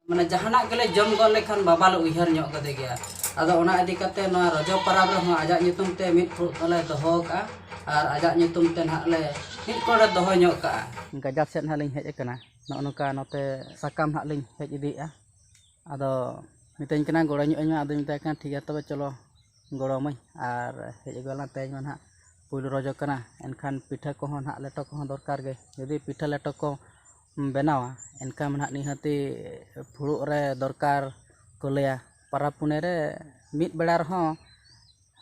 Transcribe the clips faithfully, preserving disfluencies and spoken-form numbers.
ᱢᱟᱱᱮ ᱡᱟᱦᱟᱱᱟᱜ ᱜᱮᱞᱮ ᱡᱚᱢ ᱜᱚᱫ ᱞᱮᱠᱷᱟᱱ ᱵᱟᱵᱟ ᱞᱮ ᱩᱭᱦᱟᱹᱨ ᱧᱚᱜ ᱠᱟᱫᱮ ᱜᱮᱭᱟ᱾ ᱟᱫᱚ ᱚᱱᱟ ᱤᱫᱤ ᱠᱟᱛᱮ ᱱᱚᱣᱟ ᱨᱚᱡᱚ ᱯᱚᱨᱚᱵᱽ ᱨᱮᱦᱚᱸ ᱟᱡᱟᱜ ᱧᱩᱛᱩᱢ ᱛᱮ ᱢᱤᱫ ᱯᱷᱩᱲᱩᱜ ᱫᱚᱞᱮ ᱫᱚᱦᱚ ᱟᱠᱟᱫᱼᱟ, ᱟᱨ ᱟᱡᱟᱜ ᱧᱩᱛᱩᱢ ᱛᱮ ᱱᱟᱦᱟᱜ ᱞᱮ ᱢᱤᱫ ᱠᱚᱲᱮ ᱫᱚᱦᱚ ᱧᱚᱜ ᱠᱟᱜᱼᱟ᱾ ᱜᱟᱡᱟᱲ ᱥᱮᱫ ᱱᱟᱦᱟᱜ ᱞᱤᱧ ᱦᱮᱡ ᱟᱠᱟᱱᱟ, ᱱᱚᱜᱼᱚ ᱱᱚᱝᱠᱟ ᱱᱚᱛᱮ ᱥᱟᱠᱟᱢ ᱱᱟᱦᱟᱜ ᱞᱤᱧ ᱦᱮᱡ ᱤᱫᱤᱭᱮᱫᱼᱟ᱾ ᱟᱫᱚ ᱢᱤᱛᱟᱹᱧ ᱠᱟᱱᱟ ᱜᱚᱲᱚ ᱧᱚᱜ ᱟᱹᱧ ᱢᱮ, ᱟᱫᱚᱧ ᱢᱮᱛᱟᱭ ᱠᱟᱱᱟ ᱴᱷᱤᱠ ᱜᱮᱭᱟ ᱛᱚᱵᱮ ᱪᱚᱞᱚ ᱜᱚᱲᱚ ᱟᱹᱢᱟᱹᱧ᱾ ᱟᱨ ᱦᱮᱡ ᱟᱹᱜᱩ ᱟᱞᱟᱝ, ᱛᱮᱦᱮᱧ ᱢᱟ ᱱᱟᱦᱟᱜ ᱯᱩᱭᱞᱩ ᱨᱚᱡᱚ ᱠᱟᱱᱟ, ᱮᱱᱠᱷᱟᱱ ᱯᱤᱴᱷᱟᱹ ᱠᱚᱦᱚᱸ ᱱᱟᱦᱟᱜ ᱞᱮᱴᱚ ᱠᱚᱦᱚᱸ ᱫᱚᱨᱠᱟᱨ ᱜᱮ᱾ ᱡᱩᱫᱤ ᱯᱤᱴᱷᱟᱹ ᱞᱮᱴᱚ ᱠᱚ ᱵᱮᱱᱟᱣᱟ, ᱮᱱᱠᱷᱟᱱ ᱱᱟᱦᱟᱜ ᱱᱤᱦᱟᱹᱛᱤ ᱯᱷᱩᱲᱩᱜ ᱨᱮ ᱫᱚᱨᱠᱟᱨ ᱠᱚ ᱞᱟᱹᱭᱟ᱾ ᱯᱟᱨᱟᱵᱽ ᱯᱩᱱᱟᱹᱭ ᱨᱮ ᱢᱤᱫ ᱵᱮᱲᱟ ᱨᱮᱦᱚᱸ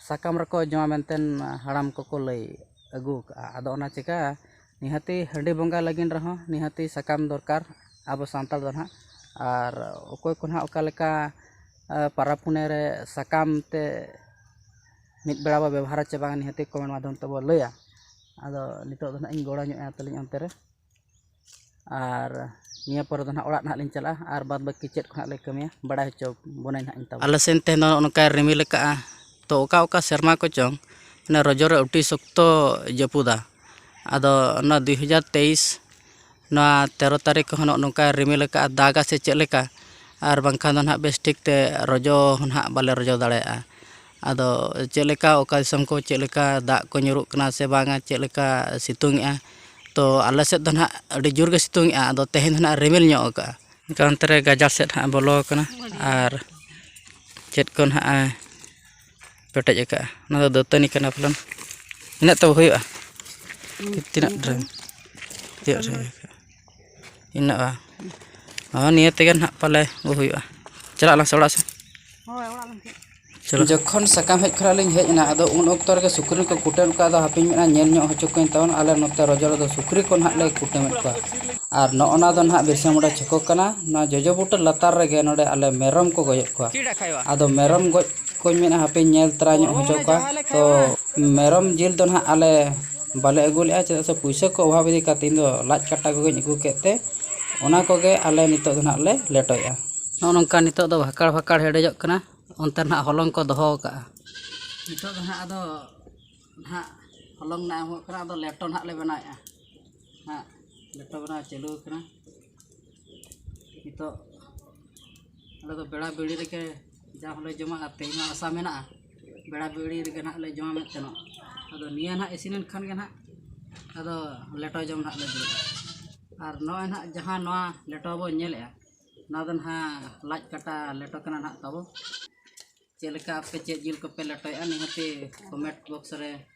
ᱥᱟᱠᱟᱢ ᱨᱮᱠᱚ ᱡᱚᱢᱟ ᱢᱮᱱᱛᱮ ᱦᱟᱲᱟᱢ ᱠᱚᱠᱚ ᱞᱟᱹᱭ ᱟᱹᱜᱩ ᱟᱠᱟᱫᱼᱟ᱾ ᱟᱫᱚ ᱚᱱᱟ ᱪᱤᱠᱟ ᱱᱤᱦᱟᱹᱛᱤ ᱦᱟᱺᱰᱤ ᱵᱚᱸᱜᱟ ᱞᱟᱹᱜᱤᱫ ᱨᱮᱦᱚᱸ ᱱᱤᱦᱟᱹᱛᱤ ᱥᱟᱠᱟᱢ ᱫᱚᱨᱠᱟᱨ ᱟᱵᱚ ᱥᱟᱱᱛᱟᱲ ᱫᱚ ᱱᱟᱦᱟᱜ᱾ ᱟᱨ ᱚᱠᱚᱭ ᱠᱚ ᱱᱟᱦᱟᱜ ᱚᱠᱟ ᱞᱮᱠᱟ, ᱟ, ᱯᱟᱨᱟᱵᱽ ᱯᱩᱱᱟᱹᱭ ᱨᱮ ᱥᱟᱠᱟᱢ ᱛᱮ ᱢᱤᱫ ᱵᱮᱲᱟ ᱵᱚ ᱵᱮᱵᱚᱦᱟᱨᱟ ᱪᱮ ᱵᱟᱝ, ᱱᱤᱦᱟᱹᱛᱤ ᱠᱚᱢᱮᱱᱴ ᱢᱟᱫᱽᱫᱷᱚᱢ ᱛᱮᱵᱚ ᱞᱟᱹᱭᱟ᱾ ᱟᱫᱚ ᱱᱤᱛᱚᱜ ᱫᱚ ᱱᱟᱦᱟᱜ ᱤᱧ ᱜᱚᱲᱚ ᱧᱚᱜ ᱮᱱ ᱛᱟᱹᱞᱤᱧ ᱚᱱᱛᱮ ᱨᱮ, ᱟᱨ ᱱᱤᱭᱟᱹ ᱯᱚᱨᱮ ᱫᱚ ᱱᱟᱦᱟᱜ ᱚᱲᱟᱜ ᱱᱟᱦᱟᱜ ᱞᱤᱧ ᱪᱟᱞᱟᱜᱼᱟ, ᱟᱨ ᱵᱟᱫᱽ ᱵᱟᱹᱠᱤ ᱪᱮᱫ ᱠᱚ ᱱᱟᱦᱟᱜ ᱞᱮ ᱠᱟᱹᱢᱤᱭᱟ ᱵᱟᱲᱟᱭ ᱦᱚᱪᱚ ᱵᱚᱱᱟᱹᱧ ᱱᱟᱦᱟᱜ ᱤᱧ ᱛᱟᱵᱚᱱ᱾ ᱟᱞᱮ ᱥᱮᱱ ᱛᱮᱦᱮᱧ ᱫᱚ ᱱᱚᱜᱼᱚ ᱱᱚᱝᱠᱟᱭ ᱨᱤᱢᱤᱞ ᱟᱠᱟᱫᱼᱟ, ᱛᱚ ᱚᱠᱟ ᱚᱠᱟ ᱥᱮᱨᱢᱟ ᱠᱚᱪᱚᱝ ᱢᱟᱱᱮ ᱨᱚᱡᱚ ᱨᱮ ᱟᱹᱰᱤ ᱥᱚᱠᱛᱚ ᱡᱟᱹᱯᱩᱫᱟ᱾ ᱟᱫᱚ ᱚᱱᱟ ᱫᱩᱭ ᱦᱟᱡᱟᱨ ᱛᱮᱭᱤᱥ ᱱᱚᱣᱟ ᱛᱮᱨᱚ ᱛᱟᱹᱨᱤᱠᱷ ᱠᱚᱦᱚᱸ ᱱᱚᱜᱼᱚ ᱱᱚᱝᱠᱟ ᱨᱤᱢᱤᱞ ᱟᱠᱟᱫᱼᱟ, ᱫᱟᱜᱟ ᱥᱮ ᱪᱮᱫ ᱞᱮᱠᱟ, ᱟᱨ ᱵᱟᱝᱠᱷᱟᱱ ᱫᱚ ᱱᱟᱦᱟᱜ ᱵᱮᱥ ᱴᱷᱤᱠ ᱛᱮ ᱨᱚᱡᱚ ᱦᱚᱸ ᱱᱟᱦᱟᱜ ᱵᱟᱞᱮ ᱨᱚᱡᱚ ᱫᱟᱲᱮᱭᱟᱜᱼᱟ᱾ ᱟᱫᱚ ᱪᱮᱫ ᱞᱮᱠᱟ, ᱚᱠᱟ ᱫᱤᱥᱚᱢ ᱠᱚ ᱪᱮᱫ ᱞᱮᱠᱟ ᱫᱟᱜ ᱠᱚ ᱧᱩᱨᱩᱜ ᱠᱟᱱᱟ ᱥᱮ ᱵᱟᱝᱟ, ᱪᱮᱫ ᱞᱮᱠᱟ ᱥᱤᱛᱩᱝ ᱮᱜᱼᱟ, ᱛᱚ ᱟᱞᱮ ᱥᱮᱫ ᱫᱚ ᱱᱟᱦᱟᱜ ᱟᱹᱰᱤ ᱡᱳᱨ ᱜᱮ ᱥᱤᱛᱩᱝ ᱮᱜᱼᱟ᱾ ᱟᱫᱚ ᱛᱮᱦᱮᱧ ᱫᱚ ᱱᱟᱦᱟᱜ ᱨᱤᱢᱤᱞ ᱧᱚᱜ ᱟᱠᱟᱫᱼᱟ᱾ ᱮᱱᱠᱷᱟᱱ ᱚᱱᱛᱮ ᱨᱮ ᱜᱟᱡᱟᱲ ᱥᱮᱫ ᱦᱟᱸᱜ ᱵᱚᱞᱚ ᱟᱠᱟᱱᱟ, ᱟᱨ ᱪᱮᱫ ᱠᱚ ᱱᱟᱦᱟᱜ ᱮ ᱯᱮᱴᱮᱡ ᱟᱠᱟᱫᱼᱟ, ᱚᱱᱟ ᱫᱚ ᱫᱟᱹᱛᱟᱹᱱᱤ ᱠᱟᱱᱟ ᱯᱟᱞᱮᱱ᱾ ᱤᱱᱟᱹᱜ ᱛᱮ ᱦᱩᱭᱩᱜᱼᱟ? ᱛᱤᱱᱟᱹᱜ ᱰᱨᱟᱢ? ᱛᱤᱱᱟᱹᱜ ᱰᱨᱟᱢ? ᱤᱱᱟᱹᱜᱼᱟ᱾ ᱦᱚᱸ, ᱱᱤᱭᱟᱹ ᱛᱮᱜᱮ ᱱᱟᱦᱟᱜ ᱯᱟᱞᱮ ᱩᱵ ᱦᱩᱭᱩᱜᱼᱟ᱾ ᱪᱟᱞᱟᱜ ᱟᱞᱟᱝ ᱥᱮ ᱚᱲᱟᱜ ᱥᱮᱫ? ᱦᱳᱭ, ᱚᱲᱟᱜ ᱞᱟᱝ ᱪᱟᱞᱟᱜ᱾ ᱪᱚᱞᱚ᱾ ᱡᱚᱠᱷᱚᱱ ᱥᱟᱠᱟᱢ ᱦᱮᱡ ᱠᱷᱚᱱᱟᱜ ᱞᱤᱧ ᱦᱮᱡ ᱮᱱᱟ, ᱟᱫᱚ ᱩᱱ ᱚᱠᱛᱚ ᱨᱮᱜᱮ ᱥᱩᱠᱨᱤ ᱠᱚ ᱠᱩᱴᱟᱹᱢ ᱠᱚᱣᱟ᱾ ᱟᱫᱚ ᱦᱟᱯᱮᱧ ᱢᱮᱱᱟ, ᱧᱮᱞ ᱧᱚᱜ ᱦᱚᱪᱚ ᱠᱚᱣᱟᱧ ᱛᱟᱵᱚᱱ, ᱟᱞᱮ ᱱᱚᱛᱮ ᱨᱚᱡᱚ ᱨᱮᱫᱚ ᱥᱩᱠᱨᱤ ᱠᱚ ᱱᱟᱦᱟᱜ ᱞᱮ ᱠᱩᱴᱟᱹᱢᱮᱫ ᱠᱚᱣᱟ᱾ ᱟᱨ ᱱᱚᱜᱼᱚ ᱱᱟ ᱫᱚ ᱱᱟᱦᱟᱜ ᱵᱤᱨᱥᱟ ᱢᱩᱱᱰᱟ ᱪᱷᱚᱠᱚ ᱠᱟᱱᱟ᱾ ᱱᱚᱣᱟ ᱡᱚᱡᱚ ᱵᱩᱴᱟᱹ ᱞᱟᱛᱟᱨ ᱨᱮᱜᱮ ᱱᱚᱰᱮ ᱟᱞᱮ ᱢᱮᱨᱚᱢ ᱠᱚ ᱜᱚᱡᱮᱫ ᱠᱚᱣᱟ᱾ ᱟᱫᱚ ᱢᱮᱨᱚᱢ ᱜᱚᱡ ᱠᱚᱧ ᱢᱮᱱᱟ, ᱦᱟᱯᱮᱧ ᱧᱮᱞ ᱛᱚᱨᱟ ᱧᱚᱜ ᱦᱚᱪᱚ ᱠᱚᱣᱟ᱾ ᱛᱚ ᱢᱮᱨᱚᱢ ᱡᱤᱞ ᱫᱚ ᱱᱟᱦᱟᱜ ᱟᱞᱮ ᱵᱟᱞᱮ ᱟᱹᱜᱩ ᱞᱮᱫᱼᱟ, ᱪᱮᱫᱟᱜ ᱥᱮ ᱯᱩᱭᱥᱟᱹ ᱠᱚ ᱚᱵᱷᱟᱵᱽ ᱤᱫᱤ ᱠᱟᱛᱮ ᱤᱧ ᱫᱚ ᱞᱟᱡ ᱠᱟᱴᱟ ᱠᱚᱜᱮᱧ ᱟᱹᱜᱩ ᱠᱮᱫ ᱛᱮ ᱚᱱᱟ ᱠᱚᱜᱮ ᱟᱞᱮ ᱱᱤᱛᱚᱜ ᱫᱚ ᱱᱟᱦᱟᱜ ᱞᱮ ᱞᱮᱴᱚᱭᱮᱫᱼᱟ᱾ ᱱᱚᱜᱼᱚ ᱱᱚᱝᱠᱟ ᱱᱤᱛᱚᱜ ᱫᱚ ᱵᱷᱟᱠᱟᱲ ᱵᱷᱟᱠᱟᱲ ᱦᱮᱰᱮᱡᱚᱜ ᱠᱟᱱᱟ᱾ ᱚᱱᱛᱮ ᱱᱟᱦᱟᱜ ᱦᱚᱞᱚᱝ ᱠᱚ ᱫᱚᱦᱚ ᱟᱠᱟᱫᱼᱟ᱾ ᱱᱤᱛᱚᱜ ᱫᱚ ᱱᱟᱦᱟᱜ ᱟᱫᱚ ᱱᱟᱦᱟᱜ ᱦᱚᱞᱚᱝ ᱱᱟᱦᱟᱜ ᱮᱢᱚᱜ ᱠᱟᱱᱟ, ᱟᱫᱚ ᱞᱮᱴᱚ ᱱᱟᱦᱟᱜ ᱞᱮ ᱵᱮᱱᱟᱣᱮᱫᱼᱟ᱾ ᱱᱟᱦᱟᱜ ᱞᱮᱴᱚ ᱵᱮᱱᱟᱣ ᱪᱟᱹᱞᱩ ᱟᱠᱟᱱᱟ᱾ ᱱᱤᱛᱚᱜ ᱟᱞᱮ ᱫᱚ ᱵᱮᱲᱟ ᱵᱤᱲᱤ ᱨᱮᱜᱮ ᱡᱟ ᱦᱚᱸᱞᱮ ᱡᱚᱢᱟ, ᱟᱨ ᱛᱮᱦᱮᱧ ᱦᱚᱸ ᱟᱥᱟ ᱢᱮᱱᱟᱜᱼᱟ, ᱵᱮᱲᱟ ᱵᱤᱲᱤ ᱨᱮᱜᱮ ᱱᱟᱦᱟᱜ ᱞᱮ ᱡᱚᱢᱟ ᱢᱮᱱᱛᱮ ᱱᱚᱜ᱾ ᱟᱫᱚ ᱱᱤᱭᱟᱹ ᱱᱟᱦᱟᱜ ᱤᱥᱤᱱᱮᱱ ᱠᱷᱟᱱ ᱜᱮ ᱱᱟᱦᱟᱜ ᱟᱫᱚ ᱞᱮᱴᱚ ᱡᱚᱢ ᱱᱟᱦᱟᱜ ᱞᱮ ᱫᱩᱲᱩᱵᱼᱟ᱾ ᱟᱨ ᱱᱚᱜᱼᱚᱭ ᱱᱟᱦᱟᱜ ᱡᱟᱦᱟᱸ ᱱᱚᱣᱟ ᱞᱮᱴᱚ ᱵᱚᱱ ᱧᱮᱞᱮᱜᱼᱟ, ᱱᱚᱣᱟ ᱫᱚ ᱱᱟᱦᱟᱜ ᱞᱟᱡ ᱠᱟᱴᱟ ᱞᱮᱴᱚ ᱠᱟᱱᱟ ᱱᱟᱦᱟᱜ ᱛᱟᱵᱚ᱾ ᱪᱮᱫ ᱞᱮᱠᱟ ᱟᱯᱮ ᱪᱮᱫ ᱡᱤᱞ ᱠᱚᱯᱮ ᱞᱮᱴᱚᱭᱮᱜᱼᱟ, ᱱᱤᱦᱟᱹᱛᱤ comment box ᱨᱮ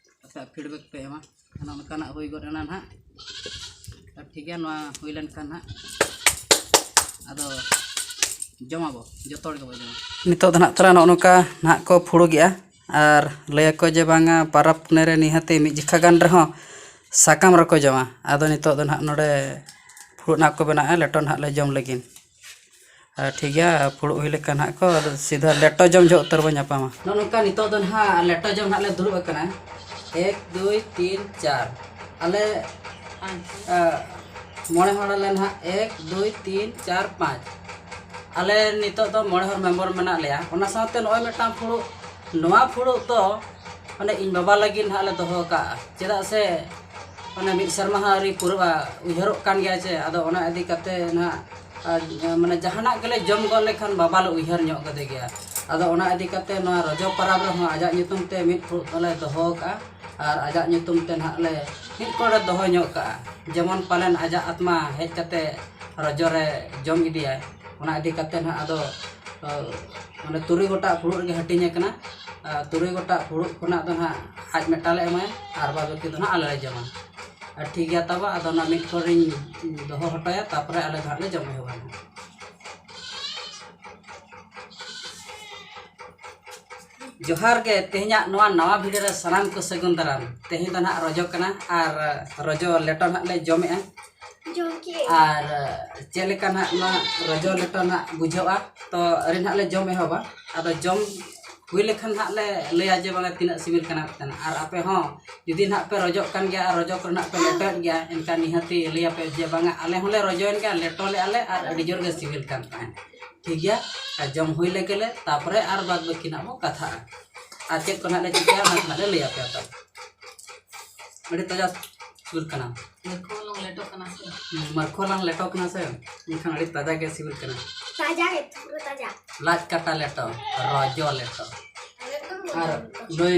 ᱟᱯᱮᱭᱟᱜ feedback ᱯᱮ ᱮᱢᱟ᱾ ᱚᱱᱮ ᱚᱱᱠᱟᱱᱟᱜ ᱦᱩᱭ ᱜᱚᱫ ᱮᱱᱟ ᱱᱟᱦᱟᱜ᱾ ᱟᱨ ᱴᱷᱤᱠ ᱜᱮᱭᱟ, ᱱᱚᱣᱟ ᱦᱩᱭ ᱞᱮᱱᱠᱷᱟᱱ ᱱᱟᱦᱟᱜ ᱟᱫᱚ ᱡᱚᱢᱟᱵᱚ, ᱡᱚᱛᱚ ᱦᱚᱲ ᱜᱮᱵᱚ ᱡᱚᱢᱟ᱾ ᱱᱤᱛᱚᱜ ᱫᱚ ᱱᱟᱦᱟᱜ ᱛᱟᱦᱚᱞᱮ ᱱᱚᱜᱼᱚ ᱱᱚᱝᱠᱟ ᱱᱟᱦᱟᱜ ᱠᱚ ᱯᱷᱩᱲᱩᱜᱮᱜᱼᱟ᱾ ᱟᱨ ᱞᱟᱹᱭᱟᱠᱚ ᱡᱮ ᱵᱟᱝᱟ, ᱯᱟᱨᱟᱵᱽ ᱯᱩᱱᱟᱹᱭ ᱨᱮ ᱱᱤᱦᱟᱹᱛᱤ ᱢᱤᱫ ᱡᱚᱠᱷᱟ ᱜᱟᱱ ᱨᱮᱦᱚᱸ ᱥᱟᱠᱟᱢ ᱨᱮᱠᱚ ᱡᱚᱢᱟ᱾ ᱟᱫᱚ ᱱᱤᱛᱚᱜ ᱫᱚ ᱱᱟᱦᱟᱜ ᱱᱚᱰᱮ ᱯᱷᱩᱲᱩᱜ ᱱᱟᱦᱟᱜ ᱠᱚ ᱵᱮᱱᱟᱣᱮᱜᱼᱟ, ᱞᱮᱴᱚ ᱱᱟᱦᱟᱜ ᱞᱮ ᱡᱚᱢ ᱞᱟᱹᱜᱤᱫ᱾ ᱟᱨ ᱴᱷᱤᱠ ᱜᱮᱭᱟ, ᱯᱷᱩᱲᱩᱜ ᱦᱩᱭ ᱞᱮᱠᱷᱟᱱ ᱦᱟᱸᱜ ᱠᱚ ᱟᱫᱚ ᱥᱤᱫᱷᱟᱹ ᱞᱮᱴᱚ ᱡᱚᱢ ᱡᱚᱦᱚᱜ ᱩᱛᱟᱹᱨ ᱵᱚᱱ ᱧᱟᱯᱟᱢᱟ᱾ ᱱᱚᱜᱼᱚ ᱱᱚᱝᱠᱟ ᱱᱤᱛᱚᱜ ᱫᱚ ᱱᱟᱦᱟᱜ ᱞᱮᱴᱚ ᱡᱚᱢ ᱱᱟᱦᱟᱜ ᱞᱮ ᱫᱩᱲᱩᱵ ᱟᱠᱟᱱᱟ᱾ ᱮᱠ, ᱫᱩᱭ, ᱛᱤᱱ, ᱪᱟᱨ᱾ ᱟᱞᱮ, ᱟ, ᱢᱚᱬᱮ ᱦᱚᱲ ᱟᱞᱮ ᱱᱟᱦᱟᱜ, ᱮᱠ, ᱫᱩᱭ, ᱛᱤᱱ, ᱪᱟᱨ, ᱯᱟᱸᱪ᱾ ᱟᱞᱮ ᱱᱤᱛᱚᱜ ᱫᱚ ᱢᱚᱬᱮ ᱦᱚᱲ member ᱢᱮᱱᱟᱜ ᱞᱮᱭᱟ᱾ ᱚᱱᱟ ᱥᱟᱶᱛᱮ ᱱᱚᱜᱼᱚᱭ ᱢᱤᱫᱴᱟᱝ ᱯᱷᱩᱲᱩᱜ, ᱱᱚᱣᱟ ᱯᱷᱩᱲᱩᱜ ᱫᱚ ᱢᱟᱱᱮ ᱤᱧ ᱵᱟᱵᱟ ᱞᱟᱹᱜᱤᱫ ᱱᱟᱦᱟᱜ ᱞᱮ ᱫᱚᱦᱚ ᱟᱠᱟᱫᱼᱟ, ᱪᱮᱫᱟᱜ ᱥᱮ ᱢᱟᱱᱮ ᱢᱤᱫ ᱥᱮᱨᱢᱟ ᱦᱚᱸ ᱟᱹᱣᱨᱤ ᱯᱩᱨᱟᱹᱜᱼᱟ, ᱩᱭᱦᱟᱹᱨᱚᱜ ᱠᱟᱱ ᱜᱮᱭᱟ ᱪᱮ᱾ ᱟᱫᱚ ᱚᱱᱟ ᱤᱫᱤ ᱠᱟᱛᱮ ᱱᱟᱦᱟᱜ, ᱟᱨ, ᱢᱟᱱᱮ ᱡᱟᱦᱟᱱᱟᱜ ᱜᱮᱞᱮ ᱡᱚᱢ ᱜᱚᱫ ᱞᱮᱠᱷᱟᱱ ᱵᱟᱵᱟ ᱞᱮ ᱩᱭᱦᱟᱹᱨ ᱧᱚᱜ ᱠᱟᱫᱮ ᱜᱮᱭᱟ᱾ ᱟᱫᱚ ᱚᱱᱟ ᱤᱫᱤ ᱠᱟᱛᱮ ᱱᱚᱣᱟ ᱨᱚᱡᱚ ᱯᱚᱨᱚᱵᱽ ᱨᱮᱦᱚᱸ ᱟᱡᱟᱜ ᱧᱩᱛᱩᱢ ᱛᱮ ᱢᱤᱫ ᱯᱷᱩᱲᱩᱜ ᱫᱚᱞᱮ ᱫᱚᱦᱚ ᱟᱠᱟᱫᱼᱟ, ᱟᱨ ᱟᱡᱟᱜ ᱧᱩᱛᱩᱢ ᱛᱮ ᱱᱟᱦᱟᱜ ᱞᱮ ᱢᱤᱫ ᱠᱚᱲᱮ ᱫᱚᱦᱚ ᱧᱚᱜ ᱠᱟᱜᱼᱟ, ᱡᱮᱢᱚᱱ ᱯᱟᱞᱮᱱ ᱟᱡᱟᱜ ᱟᱛᱢᱟ ᱦᱮᱡ ᱠᱟᱛᱮ ᱨᱚᱡᱚ ᱨᱮ ᱡᱚᱢ ᱤᱫᱤᱭᱟᱭ᱾ ᱚᱱᱟ ᱤᱫᱤ ᱠᱟᱛᱮ ᱱᱟᱦᱟᱜ ᱟᱫᱚ, ᱟ, ᱢᱟᱱᱮ ᱛᱩᱨᱩᱭ ᱜᱚᱴᱟᱝ ᱯᱷᱩᱲᱩᱜ ᱨᱮᱜᱮ ᱦᱟᱹᱴᱤᱧ ᱟᱠᱟᱱᱟ᱾ ᱟ, ᱛᱩᱨᱩᱭ ᱜᱚᱴᱟᱝ ᱯᱷᱩᱲᱩᱜ ᱠᱷᱚᱱᱟᱜ ᱫᱚ ᱱᱟᱦᱟᱜ ᱟᱡ ᱢᱤᱫᱴᱟᱝ ᱞᱮ ᱮᱢᱟᱭᱟ ᱟᱨ ᱵᱟᱫ ᱵᱟᱹᱠᱤ ᱫᱚ ᱱᱟᱦᱟᱜ ᱟᱞᱮ ᱞᱮ ᱡᱚᱢᱟ᱾ ᱟᱨ ᱴᱷᱤᱠ ᱜᱮᱭᱟ ᱛᱟᱵᱚ, ᱟᱫᱚ ᱚᱱᱟ ᱢᱤᱫ ᱠᱚᱨᱮᱧ ᱫᱚᱦᱚ ᱦᱚᱴᱚᱭᱟ, ᱛᱟᱨᱯᱚᱨᱮ ᱟᱞᱮ ᱫᱚ ᱦᱟᱸᱜ ᱞᱮ ᱡᱚᱢ ᱮᱦᱚᱵᱟ ᱱᱟᱦᱟᱜ᱾ ᱡᱚᱦᱟᱨ ᱜᱮ, ᱛᱮᱦᱮᱧᱟᱜ ᱱᱚᱣᱟ ᱱᱟᱣᱟ video ᱨᱮ ᱥᱟᱱᱟᱢ ᱠᱚ ᱥᱟᱹᱜᱩᱱ ᱫᱟᱨᱟᱢ᱾ ᱛᱮᱦᱮᱧ ᱫᱚ ᱱᱟᱦᱟᱜ ᱨᱚᱡᱚ ᱠᱟᱱᱟ ᱟᱨ ᱨᱚᱡᱚ ᱞᱮᱴᱚ ᱱᱟᱦᱟᱜ ᱞᱮ ᱡᱚᱢᱮᱜᱼᱟ᱾ ᱡᱚᱢ ᱠᱮᱜ᱾ ᱟᱨ ᱪᱮᱫ ᱞᱮᱠᱟ ᱱᱟᱦᱟᱜ ᱱᱚᱣᱟ ᱨᱚᱡᱚ ᱞᱮᱴᱚ ᱱᱟᱦᱟᱜ ᱵᱩᱡᱷᱟᱹᱜᱼᱟ, ᱛᱚ ᱟᱹᱣᱨᱤ ᱱᱟᱦᱟᱜ ᱞᱮ ᱡᱚᱢ ᱮᱦᱚᱵᱟ᱾ ᱟᱫᱚ ᱡᱚᱢ ᱦᱩᱭ ᱞᱮᱠᱷᱟᱱ ᱱᱟᱦᱟᱜ ᱞᱮ ᱞᱟᱹᱭᱟ ᱡᱮ ᱵᱟᱝᱟ ᱛᱤᱱᱟᱹᱜ ᱥᱤᱵᱤᱞ ᱠᱟᱱᱟ ᱢᱮᱱᱛᱮ᱾ ᱟᱨ ᱟᱯᱮ ᱦᱚᱸ ᱡᱩᱫᱤ ᱱᱟᱦᱟᱜ ᱯᱮ ᱨᱚᱡᱚᱜ ᱠᱟᱱ ᱜᱮᱭᱟ ᱟᱨ ᱨᱚᱡᱚ ᱠᱚᱨᱮ ᱱᱟᱦᱟᱜ ᱯᱮ ᱞᱮᱴᱚᱭᱮᱫ ᱜᱮᱭᱟ, ᱮᱱᱠᱷᱟᱱ ᱱᱤᱦᱟᱹᱛᱤ ᱞᱟᱹᱭᱟᱯᱮ ᱡᱮ ᱵᱟᱝᱟ ᱟᱞᱮ ᱦᱚᱸᱞᱮ ᱨᱚᱡᱚᱭᱮᱱ ᱜᱮᱭᱟ, ᱞᱮᱴᱚ ᱞᱮᱜᱼᱟ ᱞᱮ ᱟᱨ ᱟᱹᱰᱤ ᱡᱳᱨ ᱜᱮ ᱥᱤᱵᱤᱞ ᱠᱟᱱ ᱛᱟᱦᱮᱸᱫ᱾ ᱴᱷᱤᱠ ᱜᱮᱭᱟ, ᱟᱨ ᱡᱚᱢ ᱦᱩᱭ ᱞᱮᱜᱮ ᱞᱮ, ᱛᱟᱨᱯᱚᱨᱮ ᱟᱨ ᱵᱟᱫ ᱵᱟᱹᱠᱤ ᱱᱟᱦᱟᱜ ᱵᱚ ᱠᱟᱛᱷᱟᱜᱼᱟ᱾ ᱟᱨ ᱪᱮᱫ ᱠᱚ ᱱᱟᱦᱟᱜ ᱞᱮ ᱪᱤᱠᱟᱹᱭᱟ, ᱚᱱᱟ ᱠᱚ ᱱᱟᱦᱟᱜ ᱞᱮ ᱞᱟᱹᱭ ᱟᱯᱮᱭᱟ ᱛᱚ᱾ ᱟᱹᱰᱤ ᱛᱟᱡᱟ ᱥᱤᱵᱤᱞ ᱠᱟᱱᱟ᱾ ᱢᱟᱹᱨᱠᱷᱚ ᱞᱟᱝ ᱞᱮᱴᱚ ᱠᱟᱱᱟ ᱥᱮ? ᱦᱩᱸ, ᱢᱟᱹᱨᱠᱷᱚ ᱞᱟᱝ ᱞᱮᱴᱚ ᱠᱟᱱᱟ ᱥᱮ, ᱮᱱᱠᱷᱟᱱ ᱟᱹᱰᱤ ᱛᱟᱡᱟ ᱜᱮ ᱥᱤᱵᱤᱞ ᱠᱟᱱᱟ᱾ ᱛᱟᱡᱟ ᱜᱮ, ᱯᱩᱨᱟᱹ ᱛᱟᱡᱟ᱾ ᱞᱟᱡ ᱠᱟᱴᱟ ᱞᱮᱴᱚ, ᱨᱚᱡᱚ ᱞᱮᱴᱚ᱾ ᱟᱨ ᱱᱩᱭ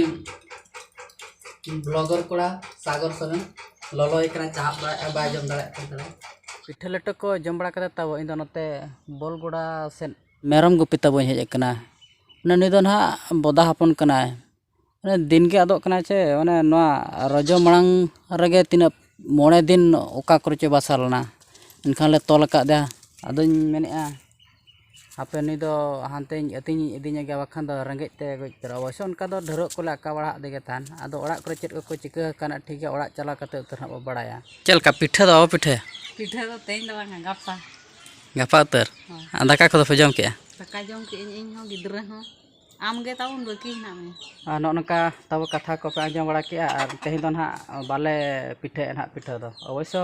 ᱵᱞᱚᱜᱟᱨ ᱠᱚᱲᱟ ᱥᱟᱜᱚᱨ ᱥᱚᱨᱮᱱ ᱞᱚᱞᱚᱭ ᱠᱟᱱᱟ, ᱪᱟᱦᱟᱵ ᱵᱟᱲᱟᱭᱮᱫᱼᱟ, ᱵᱟᱭ ᱡᱚᱢ ᱫᱟᱲᱮᱭᱟᱜ ᱠᱟᱱ ᱛᱟᱦᱮᱱᱟ᱾ ᱯᱤᱴᱷᱟᱹ ᱞᱮᱴᱚ ᱠᱚ ᱡᱚᱢ ᱵᱟᱲᱟ ᱠᱟᱛᱮ ᱛᱟᱵᱚ ᱤᱧ ᱫᱚ ᱱᱚᱛᱮ ᱵᱚᱞᱜᱚᱲᱟ ᱥᱮᱫ ᱢᱮᱨᱚᱢ ᱜᱩᱯᱤ ᱛᱟᱵᱚᱧ ᱦᱮᱡ ᱟᱠᱟᱱᱟ᱾ ᱢᱟᱱᱮ ᱱᱩᱭ ᱫᱚ ᱱᱟᱦᱟᱜ ᱵᱚᱫᱟ ᱦᱚᱯᱚᱱ ᱠᱟᱱᱟᱭ᱾ ᱢᱟᱱᱮ ᱫᱤᱱ ᱜᱮ ᱟᱫᱚᱜ ᱠᱟᱱᱟᱭ ᱪᱮ, ᱢᱟᱱᱮ ᱱᱚᱣᱟ ᱨᱚᱡᱚ ᱢᱟᱲᱟᱝ ᱨᱮᱜᱮ ᱛᱤᱱᱟᱹᱜ ᱢᱚᱬᱮ ᱫᱤᱱ ᱚᱠᱟ ᱠᱚᱨᱮ ᱪᱚ ᱵᱟᱥᱟ ᱞᱮᱱᱟ, ᱮᱱᱠᱷᱟᱱ ᱞᱮ ᱛᱚᱞ ᱟᱠᱟᱫᱮᱭᱟ᱾ ᱟᱫᱚᱧ ᱢᱮᱱᱮᱫᱼᱟ, ᱦᱟᱯᱮ ᱱᱩᱭ ᱫᱚ ᱦᱟᱱᱛᱮᱧ ᱟᱹᱛᱤᱧ ᱤᱫᱤ ᱧᱚᱜᱮᱭᱟ, ᱵᱟᱠᱷᱟᱱ ᱫᱚ ᱨᱮᱸᱜᱮᱡ ᱛᱮ ᱜᱚᱡ ᱩᱛᱟᱹᱨᱚᱜᱼᱟ᱾ ᱚᱵᱚᱥᱥᱚ ᱚᱱᱠᱟ ᱫᱚ ᱰᱷᱟᱹᱨᱣᱟᱹᱜ ᱠᱚᱞᱮ ᱟᱠᱟ ᱵᱟᱲᱟ ᱟᱫᱮ ᱜᱮ ᱛᱟᱦᱮᱱ᱾ ᱟᱫᱚ ᱚᱲᱟᱜ ᱠᱚᱨᱮ ᱪᱮᱫ ᱠᱚᱠᱚ ᱪᱤᱠᱟᱹ ᱟᱠᱟᱱᱟ ᱴᱷᱤᱠ ᱜᱮᱭᱟ, ᱚᱲᱟᱜ ᱪᱟᱞᱟᱣ ᱠᱟᱛᱮ ᱩᱛᱟᱹᱨ ᱦᱟᱸᱜ ᱵᱚ ᱵᱟᱲᱟᱭᱟ᱾ ᱪᱮᱫ ᱞᱮᱠᱟ ᱯᱤᱴᱷᱟᱹ ᱫᱚ ᱵᱟᱵᱚ ᱯᱤᱴᱷᱟᱹᱭᱟ? ᱯᱤᱴᱷᱟᱹ ᱫᱚ ᱛᱮᱦᱮᱧ ᱫᱚ ᱵᱟᱝᱟ, ᱜᱟᱯᱟ᱾ ᱜᱟᱯᱟ ᱩᱛᱟᱹᱨ? ᱦᱳᱭ᱾ ᱟᱨ ᱫᱟᱠᱟ ᱠᱚᱫᱚ ᱯᱮ ᱡᱚᱢ ᱠᱮᱜᱼᱟ? ᱫᱟᱠᱟ ᱡᱚᱢ ᱠᱮᱜᱼᱟᱹᱧ ᱤᱧ ᱦᱚᱸ, ᱜᱤᱫᱽᱨᱟᱹ ᱦᱚᱸ᱾ ᱟᱢ ᱜᱮ ᱛᱟᱵᱚᱱ ᱵᱟᱹᱠᱤ ᱦᱮᱱᱟᱜ ᱢᱮᱭᱟ᱾ ᱟᱨ ᱱᱚᱜᱼᱚ ᱱᱚᱝᱠᱟ ᱛᱟᱵᱚ ᱠᱟᱛᱷᱟ ᱠᱚᱯᱮ ᱟᱸᱡᱚᱢ ᱵᱟᱲᱟ ᱠᱮᱜᱼᱟ, ᱟᱨ ᱛᱮᱦᱮᱧ ᱫᱚ ᱱᱟᱦᱟᱜ ᱵᱟᱞᱮ ᱯᱤᱴᱷᱟᱹᱭᱟ ᱱᱟᱦᱟᱜ ᱯᱤᱴᱷᱟᱹ ᱫᱚ᱾ ᱚᱵᱚᱥᱥᱚ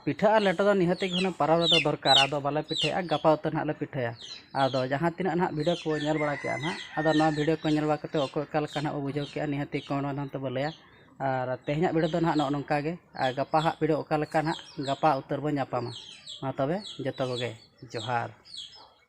ᱯᱤᱴᱷᱟᱹ ᱟᱨ ᱞᱮᱴᱚ ᱫᱚ ᱱᱤᱦᱟᱹᱛ ᱜᱮ ᱦᱩᱱᱟᱹᱝ ᱯᱟᱨᱟᱵᱽ ᱨᱮᱫᱚ ᱫᱚᱨᱠᱟᱨ, ᱟᱫᱚ ᱵᱟᱞᱮ ᱯᱤᱴᱷᱟᱹᱭᱟ, ᱜᱟᱯᱟ ᱩᱛᱟᱹᱨ ᱱᱟᱦᱟᱜ ᱞᱮ ᱯᱤᱴᱷᱟᱹᱭᱟ᱾ ᱟᱫᱚ ᱡᱟᱦᱟᱸ ᱛᱤᱱᱟᱹᱜ ᱱᱟᱦᱟᱜ ᱵᱷᱤᱰᱤᱭᱳ ᱠᱚ ᱧᱮᱞ ᱵᱟᱲᱟ ᱠᱮᱜᱼᱟ ᱱᱟᱦᱟᱜ, ᱟᱫᱚ ᱱᱚᱣᱟ ᱵᱷᱤᱰᱤᱭᱳ ᱠᱚ ᱧᱮᱞ ᱵᱟᱲᱟ ᱠᱟᱛᱮ ᱚᱠᱚᱭ ᱚᱠᱟ ᱞᱮᱠᱟ ᱱᱟᱦᱟᱜ ᱵᱚ ᱵᱩᱡᱷᱟᱹᱣ ᱠᱮᱜᱼᱟ, ᱱᱤᱦᱟᱹᱛ ᱜᱮ ᱠᱚᱢᱮᱱᱴ ᱢᱟᱫᱽᱫᱷᱚᱢ ᱛᱮᱵᱚ ᱞᱟᱹᱭᱟ᱾ ᱟᱨ ᱛᱮᱦᱮᱧᱟᱜ ᱵᱷᱤᱰᱤᱭᱳ ᱫᱚ ᱱᱟᱦᱟᱜ ᱱᱚᱜᱼᱚ ᱱᱚᱝᱠᱟ ᱜᱮ, ᱟᱨ ᱜᱟᱯᱟ ᱦᱟᱸᱜ ᱵᱷᱤᱰᱤᱭᱳ ᱚᱠᱟ ᱞᱮᱠᱟ ᱱᱟᱦᱟᱜ, ᱜᱟᱯᱟ ᱩᱛᱟᱹᱨ ᱵᱚᱱ ᱧᱟᱯᱟᱢᱟ᱾ ᱢᱟ ᱛᱚᱵᱮ ᱡᱚᱛᱚ ᱠᱚᱜᱮ ᱡᱚᱦᱟᱨ᱾